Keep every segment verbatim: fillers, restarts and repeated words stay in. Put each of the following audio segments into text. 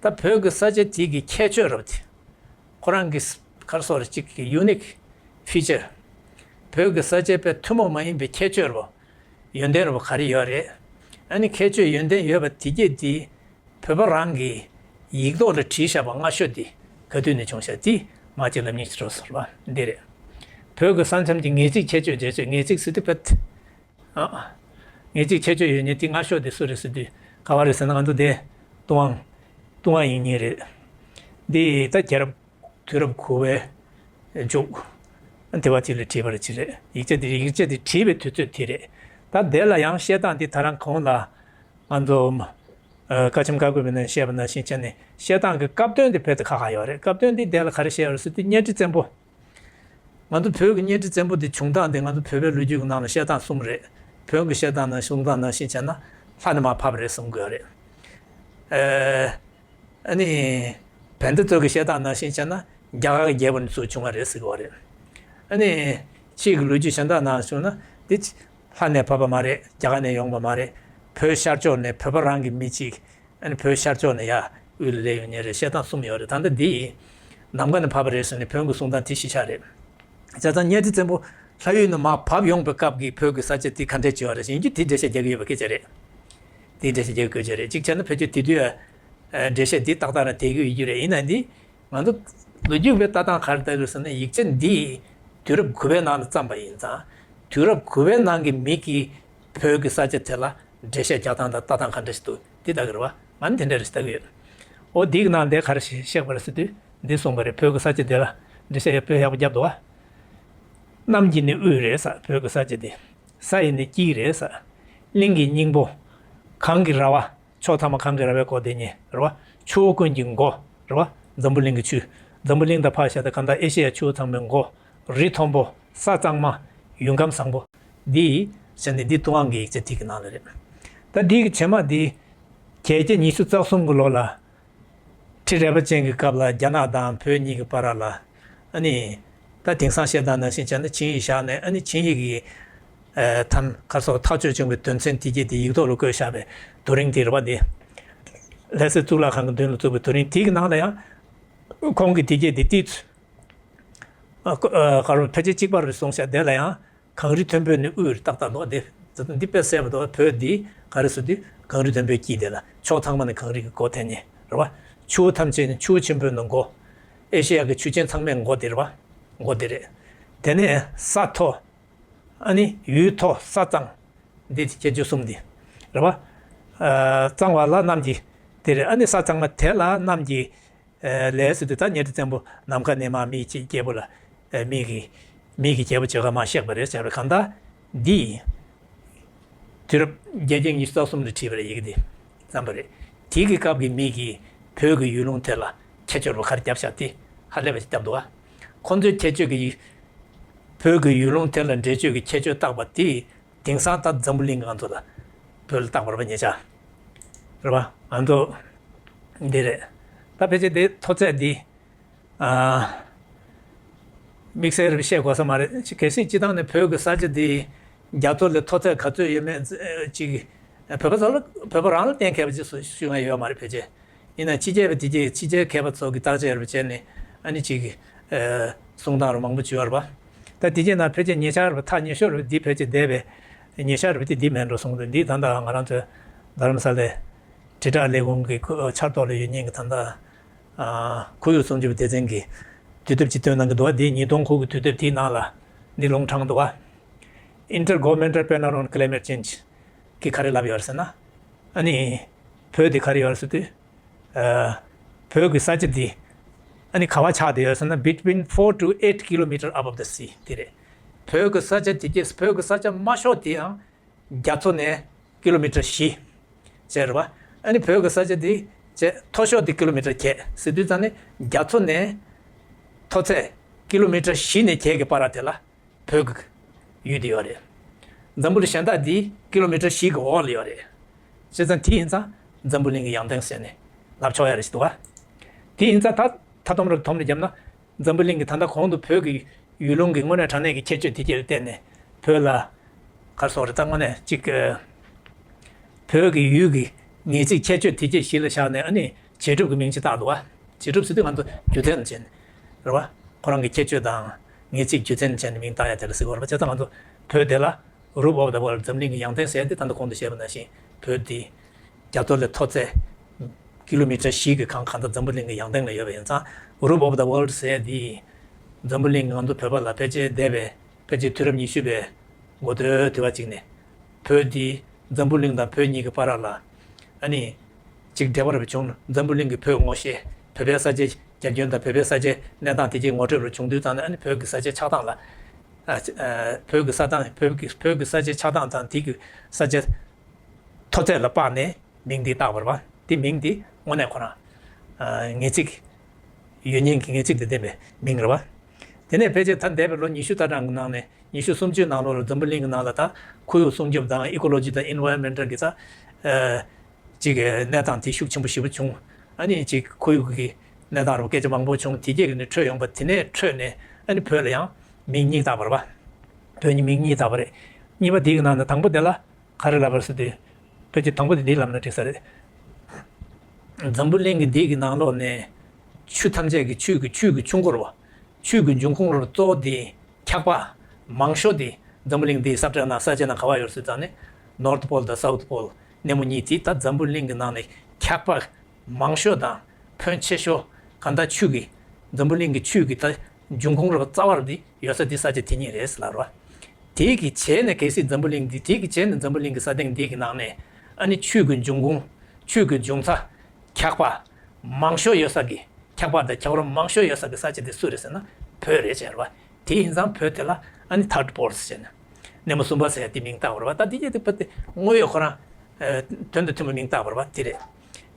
ད་བོད་ཀྱི་ས་ཆ་དེ་གི་ཁྱད་ཆོས་རབ་དེ། ཁོ་རང་གི་ག་རེ་ཟེར་དགོས་རེད། གཅིག་གི་ཡུ་ནིག་ཕི་ཅར། བོད་ཀྱི་ས་ཆ་དཔེ་ཐུན་མོང་མ་ཡིན་པའི་ཁྱད་ཆོས་རབ། ཡོན་ཏན་རབ་ག་རེ་ཡོད་རེད། ཨ་ནི་ཁྱད་ཆོས་ཡོན་ཏན་ཡོད་པ་དེ་གྱད་དེ། བོད་པ་རང་གི་ཡིག་ཐོག་ལ་བྲིས་བཞག་པ་སྔ་ཤོས་དེ་ག་དུས་ནས་བྱུང་བཞག་དེ་མ་གཅིག་ལབ་སྙིང་རྗེ་རོ་ཟེར་བ་འདི་རེད། བོད་ཀྱི་ས་མཚམས་ཀྱི་ངེས་ཚིག་ཁྱད་ཆོས་འབྱེད་ཆོས། ངེས་ཚིག་ཟེར་དུས་ཕེད། ཨ། ངེས་ཚིག་ཁྱད་ཆོས་ཡོད་མཁན་དེ་སྔ་ཤོས་དེ་སུ་རེད་ཟེར་དུས་ག་བ་རེད་ཟེར་ན། ང་ཚོ་དེ་ཏུའུ་ཝང་། ཏུའུ་ཝང་ཡིན་མཁན་རེད། འདི་ད་རྒྱལ་རབས་དུས་རབས་དགུ་པའི་མཇུག་དེ་བ་དེ་ལ་བྲིས་པ་རེད་ཅི་རེད། ཡིག་ཆ་དེ་རེད། ཡིག་ཆ་དེ་བྲིས་པའི་དུས་ཚོད་དེ་རེད། ད་དེ་ལ་ཡང་བཤད་སྟངས་དེ་ད་རང་གོང་ལ་ང་ཚོ་ཨ། བཀའ་ཆེམས་བཀའ་བཀོད་པའི་ནང་བཤད་པ་ནང་བཞིན་བྱས་ནས་བཤད་སྟངས་ཀྱི་སྐབས་དོན་དེ་ཕེད་དེ་ཁག་ཁག་ཡོད་རེད། སྐབས་དོན་དེ་དེ་ལ་ག་རེ་བཤད་ཡོད་རེད་ཟེར་དུས་གཉའ་ཁྲི་བཙན་པོ། ང་ཚོ་བོད་ཀྱི་གཉའ་ཁྲི་བཙན་པོ་དེ་བྱུང་སྟངས་དེ་ང་ཚོ་བོད་པའི་ལོ་རྒྱུས་ཀྱི་ནང་ལ་བཤད་སྟངས་གསུམ་རེད། བོན་གྱི་བཤད་སྟངས་ནང་གསུང་སྟངས་ནང་བཞིན་བྱས་ན་ལྷ་ནས་མར་བབས་པ་རེད་གསུང་གི་ཡོད་རེད། ཨ། ཨ་ནི། བན་དེ་ཚོ་གི་བཤད་སྟངས་ནང་བཞིན་བྱས་ན་རྒྱ་གར་གྱི་རྒྱལ་པོ་ནས་ཚུར་བྱུང་བ་རེད་ཟེར་གི་ཡོད་རེད། ཨ་ནི། ཕྱིས་ཀྱི་ལོ་རྒྱུས་གཞན་དག་ནང་བྱུང་ན་འདི་ལྷ་ནས་བབས་པ་མ་རེད། རྒྱ་གར་ནས་ཡོང་བ་མ་རེད། བོད་ཤར་ཕྱོགས་ནས་བོད་པ་རང་གི་མི་གཅིག་ཨ་ནི་བོད་ཤར་ཕྱོགས་ནས་ཡར་དབུས་ལ་སླེབས་ཡོང་མཁན་རེད། བཤད་སྟངས་གསུམ་ཡོད་རེད། ད་ལྟ་འདི་ནམ་མཁའ་ནས་བབས་པ་རེད་ཟེར་ནས་བོན་གྱི་གསུང་སྟངས་དེ་གཞི་ཆགས་རེད། བྱས་ཙང་གཉའ་ཁྲི་བཙན་པོ་ལྷ་ཡུལ་ནས་མར་བབས་ཡོང་པའི་སྐབས་ཀྱི་བོད་ཀྱི་ས་ཆ་དེ་ག་འདྲས་བྱས་པ་རེད་ཟེར་ཡིན་རྒྱུ་དེ་འགྲེལ་བཤད་རྒྱག་གི་ཡོད་པ་སྐད་ཆ་རེད། དེའི་འགྲེལ་བཤད་རྒྱག་དགོས་ཀྱི་རེད། གཅིག་བྱས་ན་ཕལ་ཆེར་དེ་དུས་ཨ། འགྲེལ་བཤད་འདི་ཏག་ཏག་རང་དེ་གི་ཡོད་རྒྱུ་རེད། ཡིན་ན་འདི་ང་ཚོ་ལོ་རྒྱུས་པའི་ལྟ་སྟངས་ག་རེ་ལྟ་གི་རེད་ཟེར་ན། ཡིག་ཆ་འདི་དུས་རབས་དགུ་པའི་ནང་ལ་བརྩམས་པ་ཡིན་ཙང་། དུས་རབས་དགུ་པའི་ནང་གི་མི་གིས་བོད་ཀྱི་ས་ཆ་དེ་ལ་འགྲེལ་བཤད་རྒྱག་སྟངས་དང་ལྟ་སྟངས་ག་འདྲ་ཞིག་འདུག་འདི་ལྟ་གི་རེད་བ། ང་ནི་དེ་འདྲ་རེ་ཞིག་ལྟ་གི་ཡོད། འོ་འདིའི་ནང་ལ་ག་རེ་ཞིག་བཤད་པ་རེད་ཟེར་དུས་འདི་གསུངས་པ་རེད། བོད་ཀྱི་ས་ཆ་དེ་ལ་འགྲེལ་བཤད་ཡག་པོ་བརྒྱབ་འདུག་བ། གནམ་གྱི་ནི་དབུས་རེད་ས། བོད་ཀྱི་ས་ཆ་དེ། ས་ཡི་ནི་དཀྱིལ་རེད་ས། གླིང་གི་སྙིང་པོ། གངས་ཀྱི་ར་བ། ཕྱོགས་ཚང་མ་གངས་ཀྱི་ར་བས་བསྐོར་དེ་ཉེ་རེད་བ། ཆུ་བོ་ཀུན་གྱི་མགོ་རེད་བ། འཛམ་བུ་གླིང་གི་ཆུ། འཛམ་བུ་གླིང་དང་ཕར་བཞག་སྟེ་གང་ལྟར་ཨེ་ཤེ་ཡ་ཆུ་བོ་ཚང་མའི་མགོ། རི་མཐོན་པོ། ས་གཙང་མ། ཡུལ་ཁམས་བཟང་པོ། འདི་བྱས་ནས་འདི་ཏུན་ཧོང་གི་ཡིག་ཆ་དེ་གི་ནང་ལ་རེད། ད་འདི་གི་བྱེ་མ་འདི་བརྒྱད་བརྒྱ་ཉི་ཤུ་རྩ་གསུམ་གི་ལོ་ལ། ཁྲི་རལ་པ་ཅན་གྱི་སྐབས་ལ་རྒྱ་ནག་དང་བོད་གཉིས་ཀྱི་བར་ལ། ཨ་ནི། ད་དེང་སང་བཤད་སྟངས་ནང་བཞིན་བྱས་ན་ཆིངས་ཡིག་བཞག་ནས། ཨ་ནི་ཆིངས་ཡིག་གི་ཨ། ཐམ་ག་སོགས་ཐག་གཅོད་བྱུང་བའི་དོན་ཚན་དེ་གྱད་དེ་ཡིག་ཐོག་ལ་བཀོད་བཞག་པའི་རྡོ་རིང་དེ་རེད་བ། འདི་ལྷ་སའི་གཙུག་ལག་ཁང་གི་མདུན་ལ་བཙུགས་པའི་རྡོ་རིང་དེ་གི་ནང་ལ་ཡང་། ཁོང་གིས་དེ་གྱད་དེ་ཏིས། ཨ། ཨ། ག་རེ་ཕལ་ཆེར་གཅིག་པ་རེད་གསུངས་ཤག་དེ་ལ་ཡང་གངས་རི་མཐོན་པོའི་ནི་དབུས་རེད་ཏག་ཏག་འདུག་དེ། འདི་དཔེ་གསལ་པོ་འདུག་བོད་འདི་ག་རེ་ཟེར་དུས་གངས་རི་མཐོན་པོའི་དཀྱིལ་དེ་ལ། ཕྱོགས་ཚང་མ་ནས་གངས་རི་གི་མགོ་དེ་ནི་རེད་བ། ཆུ་བོ་ཐམས་ཅད་ནི་ཆུ་བོ་ཆེན་པོའི་ནི་མགོ། ཨེ་ཤེ་ཡ་གི་ཆུ་ཆེན་ཚང་མའི་མགོ་དེ་རེད་བ། མགོ་དེ་རེད། དེ་ནས་ས་མཐོ། ཨ་ནི་ཡུལ་མཐོ་ས་གཙང་། འདི་ཁྱད་ཆོས་གསུམ་འདི་རེད་བ། ཨ། གཙང་བ་ལ་གནམ་གྱི་དེ་རེད། ཨ་ནི་ས་གཙང་མ་དེ་ལ་གནམ་གྱི། ཨ། ལས་ཟེར་དུས་ད་གཉའ་ཁྲི་བཙན་པོ་ནམ་མཁའ་ནས་མར་མི་གཅིག་རྒྱལ་པོ་ལ། ཨ། མི་གི། མི་གི་རྒྱལ་པོ་བྱེད་ག་མར་གཤེགས་པ་རེད་ཟེར་བའི། གང་ལྟར་འདི་དུས་རབས་བརྒྱད་བརྒྱ་ཉི་ཤུ་རྩ་གསུམ་ལ་བྲིས་པ་རེད། ཡི་གེ་འདི་བརྩམས་པ་རེད། དེ་གི་སྐབས་ཀྱི་མི་གིས་བོད་ཀྱི་ཡུལ་ལུང་དེ་ལ་ཁྱད་ཆོས་རབ་ག་རེ་བརྒྱབ་ཤག་དེ་ཧ་ལས་པ་ཞིག་བརྒྱབ་འདུག་བ། ཁོང་ཚོའི་ཁྱད་ཆོས་ཀྱི། བོད་ཀྱི་ཡུལ་ལུང་དེ་ལ་འགྲེལ་བརྗོད་ཀྱི་ཁྱད་ཆོས་བཏགས་པ་དེ། དེང་སང་ད་འཛམ་བུ་གླིང་གི་ང་ཚོ་ལ་བོད་ལ་བཏགས་པ་རེད་པ། ཉེ་ཆར་རེད་པ། ང་ཚོ་འདི་རེད། ད་ཕལ་ཆེར་དེ་མཐོ་ཚད་འདི། ཨ། དམིགས་བསལ་རེ་བཤད་དགོས་ས་མ་རེད། གལ་སྲིད་སྤྱི་བཏང་ནས་བོད་ཀྱི་ས་ཆ་འདི་རྒྱ་མཚོ་ལས་མཐོ་ཚད་ག་ཚོད་ཡོད་མེད་ཅིག་བོད་པ་ཚོ་ལ། བོད་པ་རང་ལ་གཏན་འཁེལ་བ་ཅིག་ཞུ་ཡ་ཡོད་མ་རེད་ཕལ་ཆེར། ཡིན་ན་ཕྱི་རྒྱལ་བ་དེ་གྱད། ཕྱི་རྒྱལ་མཁས་པ་ཚོ་གིས་བརྟག་དཔྱད་རེ་བྱས་ནས། ཨ་ནི་ཅིག་ཨ། གསུང་སྟངས་རེ་མང་པོ་བྱུང་བ་རེད་པ། ད་དེ་གྱད་ནང་ཕལ་ཆེར་ཉེ་ཆར་བ། ཐག་ཉེ་ཤོས་རེད་པ། འདི་ཕལ་ཆེར་འདས་པའི་ཉེ་ཆར་རེད་པ། དེ་འདི་མིན་འགྲོ་གསུངས་འདུག་འདི་ད་ལྟ་ང་རང་ཚོའི་རྡ་རམ་ས་ལའི་དྲིལ་བསྒྲགས་ལས་ཁུངས་ཀྱི་ཁུ། ཆར་ཐོག་ལ་ཡོད་མཁན་གྱི་ད་ལྟ། ཨ། ཁོར་ཡུག་སྲུང་སྐྱོབ་སྡེ་ཚན་གྱི་དུས་དེབ་ཅིག་བཏོན་གནང་གི་འདུག་པ། འདི་ཉིས་སྟོང་དགུ་གི་དུས་དེབ་དེའི་ནང་ལ་འདི་ལུང་དྲངས་འདུག་པ། Intergovernmental Panel on Climate Change གིས་ག་རེ་ལབ་ཡོད་རེད་ཟེར་ན། ཨ་ནི་བོད་དེ་ག་རེ་ཡོད་རེད་ཟེར་དུས། ཨ། བོད་ཀྱི་ས་ཆ་འདི་ཨ་ནི་ག་པར་ཆགས་བསྡད་ཡོད་ཟེར་ན། between four to eight kilometer above the sea དེ་རེད། བོད་ཀྱི་ས་ཆ་དེ་གྱད། བོད་ཀྱི་ས་ཆ་དམའ་ཤོས་དེའང་རྒྱ་མཚོ་ནས་ཀི་ལོ་མི་ཊར་བཞི་བྱས་རེད་པ། ཨ་ནི་བོད་ཀྱི་ས་ཆ་འདི་བྱས་མཐོ་ཤོས་དེ་ཀི་ལོ་མི་ཊར་བརྒྱད་ཟེར་དུས་ཙང་ནས། རྒྱ་མཚོ་ནས་མཐོ་ཚད་ཀི་ལོ་མི་ཊར་བཞི་ནས་བརྒྱད་ཀྱི་བར་དེ་ལ་བོད་ཀྱི་ཡུལ་དེ་ཡོད་རེད། འཛམ་བུ་གླིང་གཞན་དག་འདི་ཀི་ལོ་མི་ཊར་བཞི་གི་འོག་ལ་ཡོད་རེད། བྱས་ཙང་དེ་ཡིན་ཙང་འཛམ་བུ་གླིང་གི་ཡང་སྟེང་ཟེར་ནས་ལབ་ཆོག་ཡ་རེད་ཞིག་འདུག་ག་དེ་ཡིན་ཙང་ད་ད་དོམ་རེ་དོམ་རེ་བརྒྱབ་ན། འཛམ་བུ་གླིང་གི་ད་ལྟ་གོང་དུ་བོད་ཀྱི་ཡུལ་ལུང་གི་དངོས་གནས་དྲང་གནས་ཀྱི་ཁྱད་ཆོས་དེ་གྱད་ལ་བརྟེན་ནས། བོད་ལ་ག་རེ་ཟེར་དགོས་རེད། ད་དངོས་གནས་གཅིག་ཨ། བོད་ཀྱི་ཡུལ་གྱི་ངེས་ཚིག་ཁྱད་ཆོས་དེ་གྱད་གཞི་ལ་བཞག་ནས། ཨ་ནི་ རྗེས་གྲུབ་ཀྱི་མིང་ཅིག་བཏགས་འདུག་བ། རྗེས་གྲུབ་ཟེར་དུས་ང་ཚོ་རྒྱུ་མཚན་ལ་བྱས་ནས་རེད་བ། ཁོ་རང་གི་ཁྱད་ཆོས་དང་ངེས་ཚིག་རྒྱུ་མཚན་ལ་བྱས་ནས་མིང་བཏགས་ཡ་དེ་ལ་ཟེར་གྱི་ཡོད་རེད་བ། བྱས་ཙང་ང་ཚོ་བོད་དེ་ལ་Roof of the World འཛམ་གླིང་གི་ཡང་སྟེང་ཟེར་ཡ་དེ་ད་ལྟ་གོང་དུ་བཤད་པ་ནང་བཞིན་བོད་དེ་རྒྱ་མཚོ་ལས་མཐོ་ཚད་ཀི་ལོ་མི་ཊར་བཞི་གི་གང་གང་ལྟར་འཛམ་བུ་གླིང་གི་ཡང་སྟེང་ལ་ཡོད་པ་ཡིན་ཙང་Roof of the World ཟེར་ཡ་དེ་འཛམ་བུ་གླིང་གི་ང་ཚོ་བོད་པ་ལ་ཕལ་ཆེར་འདས་པའི་ཕལ་ཆེར་དུས་རབས་ཉི་ཤུ་པའི་འགོ་སྟོད་དུས་བ་གཅིག་ནས་བོད་འདི་འཛམ་བུ་གླིང་དང་བོད་གཉིས་ཀྱི་བར་ལ་ཨ་ནི་ཅིག་འབྲེལ་བ་རེ་བྱུང་། འཛམ་བུ་གླིང་གི་བོད་ངོ་ཤེས། བོད་པའི་ས་ཆའི་རྒྱ་ཁྱོན་དང་བོད་པའི་ས་ཆའི་གནས་སྟངས་དེ་གའི་ངོ་སྤྲོད་རེ་བྱུང་དུས་ཙང་ནས་ཨ་ནི་བོད་ཀྱི་ས་ཆའི་ཆགས་སྟངས་ལ་ཨ་ཨ་བོད་ཀྱི་ས་སྟངས་བོད་ཀྱི་བོད་ཀྱི་ས་ཆའི་ཆགས་སྟངས་དང་དེ་གི་ས་ཆའི་མཐོ་ཚད་ལ་དཔག་ནས། མིང་འདི་བཏགས་པ་རེད་བ། འདི་མིང་འདི་དངོས་གནས་ཁོ་རང་ཨ་ངེས་ཚིག་ཡོད་ཉེན་གྱི་ངེས་ཚིག་དང་ལྡན་པའི་མིང་རེད་བ། དེ་ནས་ཕལ་ཆེར་ད་འདས་པའི་ལོ་ཉི་ཤུ་ལྷག་གྲངས་ཀྱི་ནང་ནས་ཉི་ཤུ་སུམ་ཅུའི་ནང་ལོགས་ལ་འཛམ་བུ་གླིང་གི་ནང་ལ་ད་ཁོར་ཡུག་སྲུང་སྐྱོབ་དང་ecology དང་environmental གི་ད་ཨ་ཅིག་གནས་སྟངས་དེ་ཤུགས་ཆེན་པོ་ཞེ་པོ་བྱུང་། ཨ་ནི་ཅིག་ཁོར་ཡུག་གི་གནས་སྟངས་རུ་སྐད་ཆ་མང་པོ་བྱུང་། དེ་རྗེས་ཀྱི་ནས་འཕྲོས་ཡོང་པ་དེ་ནས་འཕྲོས་ནས་ཨ་ནི་བོད་ལ་ཡང་མིང་གཉིས་བཏགས་པ་རེད་བ། བོད་གཉིས་མིང་གཉིས་བཏགས་པ་རེད། གཉིས་པ་དེའི་ནང་ནས་དང་པོ་དེ་ལ། ག་རེ་ལབ་པ་རེད་ཟེར་དུས། ཕལ་ཆེར་དང་པོ་དེ་འདི་ལབ་ན་འགྲིག་ས་རེད། འཛམ་བུ་གླིང་གི་འདི་གི་ནང་ལོགས་ནས་ཆུ་ཐམས་ཅད་ཀྱི་ཆུ་གི་ཆུ་གི་ཆུ་འཁོར་བ། ཆུ་གི་འབྱུང་ཁུངས་རོ་གཙོ་བོ་དེ་འཁྱག་པ་མང་ཤོས་དེ་འཛམ་བུ་གླིང་འདིའི་ས་བཀྲ་ན་ས་ཆ་ན་ག་བ་ཡོད་ཟེར་ཙང་ནས་North Pole དང་South Pole སྣེ་མོ་གཉིས་དེ་ད་འཛམ་བུ་གླིང་གི་ནང་ནས་འཁྱག་པ་མང་ཤོས་དང་ཕོན་ཆེ་ཤོས་གང་ལྟར་ཆུ་གི་འཛམ་བུ་གླིང་གི་ཆུ་གི་ད་འབྱུང་ཁུངས་རོ་རྩ་བར་འདི་ཡོད་ས་འདི་ས་ཆ་དེ་གཉིས་རེད་ཟེར་ལབ་རོ། དེ་གི་རྗེས་ནས་གལ་སྲིད་འཛམ་བུ་གླིང་འདི་དེ་གི་རྗེས་ནས་འཛམ་བུ་གླིང་གི་ས་སྟེང་འདི་གི་ནང་ནས་ཨ་ནི་ཆུ་གི་འབྱུང་ཁུངས་ཆུ་གི་འབྱུང་རྩ་འཁྱག་པ་མང་ཤོས་ཡོད་ས་གི་འཁྱག་པ་དང་འཁྱག་རོམ་མང་ཤོས་ཡོད་ས་གི་ས་ཆ་དེ་སུ་རེད་ཟེར་ན་བོད་རེད་ཟེར་བ། དེ་ཡིན་ཙང་བོད་དེ་ལ་ཨ་ནི་Third Pole ཟེར་ནས་སྣེ་མོ་གསུམ་པ་ཟེར་དེ་མིང་བཏགས་པ་རེད་བ། ད་དེ་རྗེས་དེ་བོད་དེ་དངོས་ཡོད་ཁོ་རང་དོན་དང་མཐུན་པའི་མིང་བཏགས་པ་རེད་བ། དེ་རེད།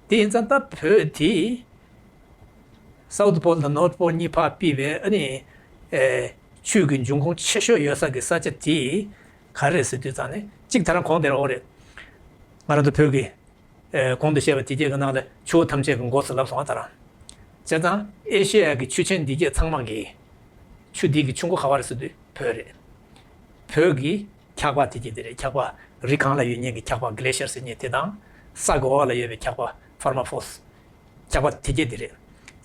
དེ་ཡིན་ཙང་ད་བོད་དེ། South Pole དང་North Pole གཉིས་ཕར་ཕུད་པའི་ཨ་ནི་ཨེ་ཆུ་གི་འབྱུང་ཁུངས་ཆེ་ཤོས་ཡོད་ས་གི་ས་ཆ་དེ་ག་རེ་ཟེར་དུས་ཙང་ནས་གཅིག་ད་རང་གོང་དེར་འོ་རེད། ང་རང་ཚོ་བོད་ཀྱི་ཨེ་གོང་དུ་བཤད་པ་དེ་གྱད་ཀྱི་ནང་ལ་ཆུ་བོ་ཐམས་ཅད་ཀྱི་མགོ་ཟེར་ལབ་སོང་བ་ད་རང་། བྱས་ཙང་ཨེ་ཤེ་ཡ་གི་ཆུ་ཆེན་འདི་གྱད་ཚང་མ་གི་ཆུ་འདི་གི་ཆུ་མགོ་ག་བ་རེད་ཟེར་དུས་བོད་རེད། བོད་ཀྱི་འཁྱག་པ་དེ་གྱད་དེ་རེད། འཁྱག་པ་རི་སྒང་ལ་ཡོད་མཁན་གྱི་འཁྱག་པ་Glacier ཟེར་མཁན་དེ་དང་ས་གི་འོག་ལ་ཡོད་པའི་འཁྱག་པ་Permafrost འཁྱག་པ་དེ་གྱད་དེ་རེད།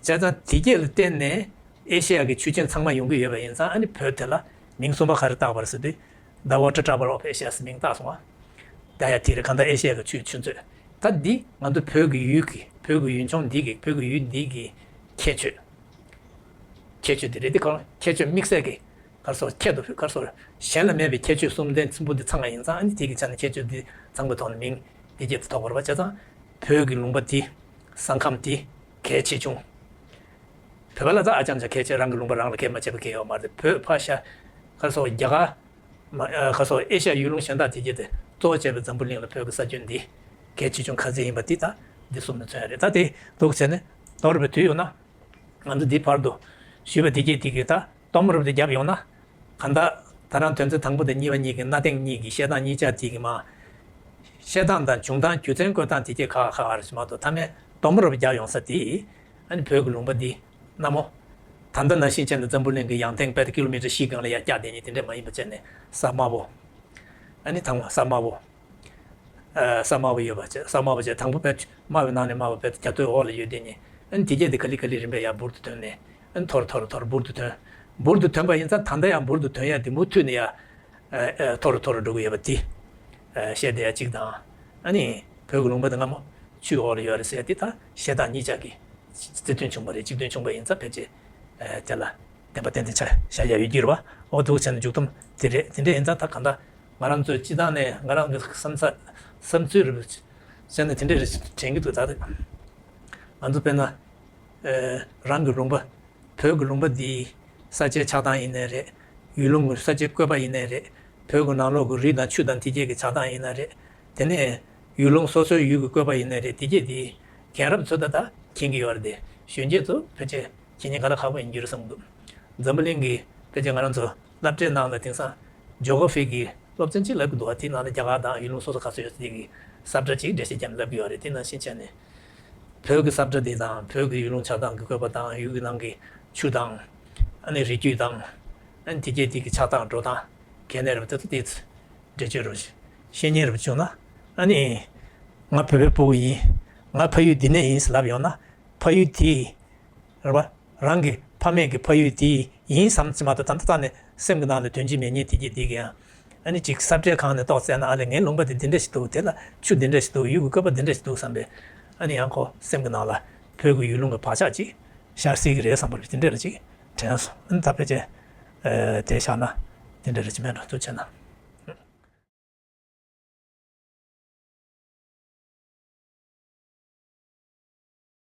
བྱས་ཙང་དེ་གྱད་ལ་བརྟེན་ནས་ཨེ་ཤེ་ཡ་གི་ཆུ་ཆེན་ཚང་མ་ཡོང་གི་ཡོད་པ་ཡིན་ཙང་ཨ་ནི་བོད་དེ་ལ་མིང་གསུམ་པ་ག་རེ་བཏགས་པ་རེད་ཟེར་དུས་The Water Trouble of Asia ཟེར་མིང་བཏགས་སོང་བ། ད་ཡ་དེ་རེད། གང་ལྟར་ཨེ་ཤེ་ཡ་གི་ཆུའི་ཆུ་མཛོད། ད་འདི་ང་ཚོ་བོད་ཀྱི་ཡུལ་གྱི་བོད་ཀྱི་ཡུལ་ལྗོངས་འདི་གི་བོད་ཀྱི་ཡུལ་འདི་གི་ཁྱད་ཆོས། ཁྱད་ཆོས་དེ་རེད། དེ་གང་ཁྱད་ཆོས་དམིགས་བསལ་གྱི་གར་སོགས་ཁྱད་དུ་གར་སོགས་གཞན་ལ་མེད་པའི་ཁྱད་ཆོས་གསུམ་ལྡན་ཆེན་པོ་འདི་ཚང་བ་ཡིན་ཙང་ཨ་ནི་དེ་གི་ཆ་ནས་ཁྱད་ཆོས་འདི་ཚང་པའི་ཐོག་ནས་མིང་འདི་སྐད་དུ་ཐོགས་པར་བ་བྱས་ཙང་བོད་ཀྱི་ལུང་པ་འདི་ས་ཁམས་འདི་གལ་ཆེ་ཆུང་། བོད་པ་ལ་ད་ཨ་ཅང་ཅང་གལ་ཆེ། རང་གི་ལུང་པ་རང་ལ་གལ་མ་ཆེ་བ་གལ་ཡོད་མ་རེད། བོད་ཕ་ཤ་གར་སོགས་རྒྱ་གར་མ་ཨ་ཁ་སོགས་ཨེ་ཤ་ཡ་ཡུལ་ལུང་གཞན་དག་དེ་གྱད་དེ་གཙོ་བོ་བྱས་པའི་འཛམ་བུ་གླིང་ལ་བོད་ཀྱི་ས་ཁྱོན་འདི་གལ་ཆེ་ཆུང་ཁ་ཚིག་ཡིན་པ་འདི་ད་འདི་གསུམ་ནས་མཚོན་ཡ་རེད། ད་དེ་འདུག་བྱས་ནས་དོ་རུ་བའི་དུས་ཡོད་ན་ང་ཚོ་འདི་བར་དུ་ཞུས་པ་དེ་གྱད་དེ་གི་ད་སྟོང་པ་རུ་བ་རྒྱབ་ཡོང་ན་གང་ལྟར་ད་རང་དོན་ཚན་དང་པོ་དང་གཉིས་པ་གཉིས་ཀྱི་གནའ་དེང་གཉིས་ཀྱི་བཤད་སྟངས་གཉིས་ཆ་དེ་གི་མ་བཤད་སྟངས་དང་བྱུང་སྟངས་རྒྱུ་མཚན་བཀོད་སྟངས་དེ་གྱད་ཁ་ཁ་ཁ་རེ་ཞིག་མ་གཏོགས་མཐའ་མའི་སྟོང་པ་རུ་བ་རྒྱབ་ཡོང་ས་དེ། ཨ་ནི་བོད་ཀྱི་ལུང་པ་འདི་གནའ་མོ། ད་ལྟ་ནང་བཞིན་བྱས་ནས་འཛམ་བུ་གླིང་གི་ཡང་སྟེང་དཔེ་ཀི་ལོ་མི་ཊར་བཞི་སྒང་ལ་ཡར་བཀྱགས་བསྡད་མཁན་དེ་འདྲ་མ་ཡིན་པ་བྱས་ནས་ས་དམའ་བོ། ཨ་ནི་ཐང་བ་ས་དམའ་བོ། ཨ་ས་དམའ་བོ་ཡོད་པ་བྱས། ས་དམའ་བོ་བྱས་དང་པོ་དཔེ་དམའ་བའི་ནང་ནས་དམའ་བ་དཔེ་རྒྱ་མཚོའི་འོག་ལ་ཡོད་བསྡད་མཁན། ཨ་ནི་དེ་གྱད་དེ་ག་ལེ་ག་ལེ་རིམ་པས་ཡར་འབུར་དུ་ཐོན་ནས་ཨ་ནི་མཐོ་རུ་མཐོ་རུ་མཐོ་རུ་འབུར་དུ་ཐོན། འབུར་དུ་ཐོན་པ་ཡིན་ཙང་ད་ལྟ་ཡང་འབུར་དུ་ཐོན་ཡ་དེ་མུ་མཐུད་ནས་ཡར། ཨ་ཨ་མཐོ་རུ་མཐོ་རུ་འགྲོ་གི་ཡོད་པ་དེ། ཨ་བཤད་བསྡད་ཡ་གཅིག་དང་། ཨ་ནི་བོད་ཀྱི་ལུང་པ་དེ་སྔ་མོ་ཆུའི་འོག་ལ་ཡོད་རེད་ཟེར་ཡ་དེ་ད་བཤད་སྟངས་གཉིས་ཆ་གི་རྩིས་མཐུན་བྱུང་བ་རེད། གཅིག་མཐུན་བྱུང་བ་ཡིན་ཙང་ཕལ་ཆེར་ཨ་དེ་ལ་བདེན་པ་ཏན་ཏན་ཆ་བཞག་ཡ་ཡོད་ཀྱི་རེད་བ། འོ་འདུག་བྱས་ན་མཇུག་སྡོམ་དེ་རེད། དེ་འདྲ་ཡིན་ཙང་ད་གང་ལྟར་ང་རང་ཚོའི་སྤྱི་བཏང་ནས་ང་རང་གི་བསམ་ཚ་བསམ་ཚུལ་རེད་བྱས་ན་དེ་འདྲ་རེད་དྲན་གྱི་འདུག་ད་ང་ཚོ་དཔེར་ན་ཨ་རང་གི་ལུང་པ། བོད་ཀྱི་ལུང་པ་འདིའི་ས་ཆའི་ཆགས་སྟངས་ཡིན་ནའི་རེད། ཡུལ་ལུང་གི་ས་ཆའི་བཀོད་པ་ཡིན་ནའི་རེད། བོད་ཀྱི་ནང་ལོགས་ཀྱི་རི་དང་ཆུ་དང་དེ་གྱད་ཀྱི་ཆགས་སྟངས་ཡིན་ནའི་རེད། དེ་ནས་ཡུལ་ལུང་སོ་སོའི་ཡུལ་གྱི་བཀོད་པ་ཡིན་ནའི་རེད། དེ་གྱད་འདི་རྒན་རབས་ཚོ་ད་ལྟ་མཁྱེན་གྱི་ཡོད་རེད་དེ། གཞོན་སྐྱེས་ཚོ་ཕལ་ཆེར་མཁྱེན་ཉེན་ག་ལ་ཁག་པོ་ཡིན་རྒྱུ་རེད་བསམ་གྱི་འདུག་འཛམ་བུ་གླིང་གི་ཕལ་ཆེར་ང་རང་ཚོ་སློབ་གྲྭའི་ནང་ལ་དེང་སང་ཇོ་གོ་ཧྥི་གི་སློབ་ཚན་གཅིག་ལབ་ཀྱི་འདུག་བ། དེའི་ནང་ལ་རྒྱ་གར་དང་ཡུལ་ལུང་སོ་སོ་ག་ཚོད་ཡོད་ཚད་དེ་གི་ས་བཀྲ་གཅིག་འགྲེལ་བཤད་རྒྱབ་ལབ་ཀྱི་ཡོད་རེད། དེ་ནང་བཞིན་བྱས་ནས། བོད་ཀྱི་ས་བཀྲ་འདི་དང་བོད་ཀྱི་ཡུལ་ལུང་ཆགས་སྟངས་ཀྱི་བཀོད་པ་དང་ཡུལ་གྱི་ནང་གི་ཆུ་དང་། ཨ་ནི་རི་རྒྱུད་དང་། ཨ་ནི་དེ་གྱད་དེ་གི་ཆགས་སྟངས་འགྲོ་སྟངས་གལ་གནད་རེད་པ། དེ་ཚོ་དེ་ཚོ་འགྲེལ་བརྗོད་རོགས་ཞུ། བཤེས་གཉེན་རེད་པ་བྱུང་ན། ཨ་ནི་ང་བོད་པའི་ཕྲུ་གུ་ཡིན། ང་ཕ་ཡུལ་འདི་ནས་ཡིན་ཟེར་ལབ་ཡོང་ན་ ཕ་ཡུལ་དེ། རེད་པ། རང་གི་ཕ་མེས་ཀྱི་ཕ་ཡུལ་དེ་ཡིན་བསམ་ཅིག་མ་གཏོགས། ད་ལྟ་ད་ནས་སེམས་ཀྱི་ནང་ལ་དོན་གཅིག་མེད་མཁན་དེ་གྱད་དེ་གིས་ཡང་། ཨ་ནི་ཅིག་ས་བཀྲའི་སྒང་ནས་ཏོག་ཙམ་ན། ཨ་ལས་ངའི་ལུང་པ་དེ་འདི་འདྲ་ཞིག་འདུག་དེ་ལ་ཆུ་འདི་འདྲ་ཞིག་འདུག་ཡུལ་གྱི་བཀོད་པ་འདི་འདྲ་ཞིག་འདུག་བསམ་པས། ཨ་ནི་ཡང་ཁོ་སེམས་ཀྱི་ནང་ལ་བོད་ཀྱི་ཡུལ་ལུང་གི་བག་ཆགས་ཅིག་ཤར་སྲིད་ཀྱི་རེད་བསམ་པ་དེ་འདྲ་ལ་ཅིག་དྲན་སོང་། ཨ་ནི་ད་ཕལ་ཆེར་དེ་བཞག་ན་དེ་འདྲ་རེད་ཅིག་མེད་འགྲོ། ཐུགས་རྗེ་གནང་།